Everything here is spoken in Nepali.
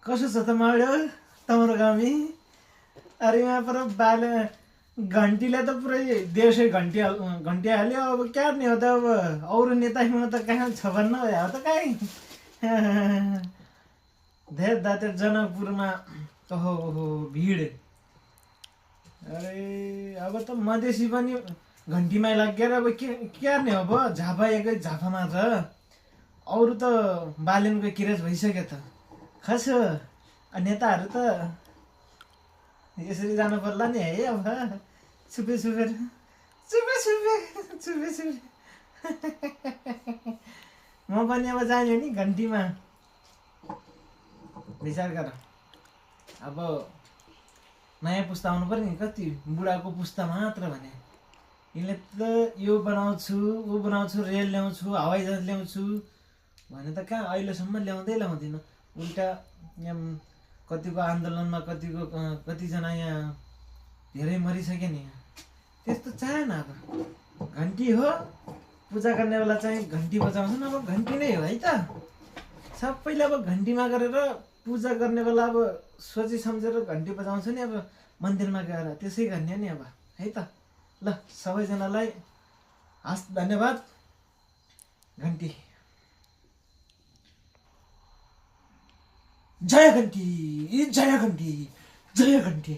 कसो छ त माड्यो तम्रो गामी? अरे यहाँ पर बाले घन्टीले त पुरै देशै घन्टिहाल्यो। अब क्या नि हो त अब अरू नेतामा त कहाँ छ भन्न हो त कहीँ धेर दाते जनकपुरमा ओहो भिड। अरे अब त मधेसी पनि घन्टीमा लागेर अब के नि अब झापा एकै झापामा छ। अरू त बालेनको किराज भइसक्यो त खस। नेताहरू त यसरी जानु पर्ला नि है। अब छुपे छुपेर म पनि अब जाने नि घन्टीमा। विचार गर अब नयाँ पुस्ता आउनु पर्यो नि। कति बुढाको पुस्ता मात्र भने यिनले त यो बनाउँछु ऊ बनाउँछु, रेल ल्याउँछु, हवाईजहाज ल्याउँछु भने त कहाँ अहिलेसम्म ल्याउँदैन। उल्टा यहाँ कतिको आन्दोलनमा कतिजना यहाँ धेरै मरिसके नि। त्यस्तो चाहेन। अब घन्टी हो पूजा गर्ने बेला चाहिँ घन्टी बजाउँछन्। अब घन्टी नै हो है त। सबैले अब घन्टीमा गरेर पूजा गर्ने बेला अब सोची सम्झेर घन्टी बजाउँछ नि। अब मन्दिरमा गएर त्यसै गर्ने नि अब है त। ल सबैजनालाई हस् धन्यवाद। घन्टी जय घन्टी, जय घन्टी, जय घन्टी।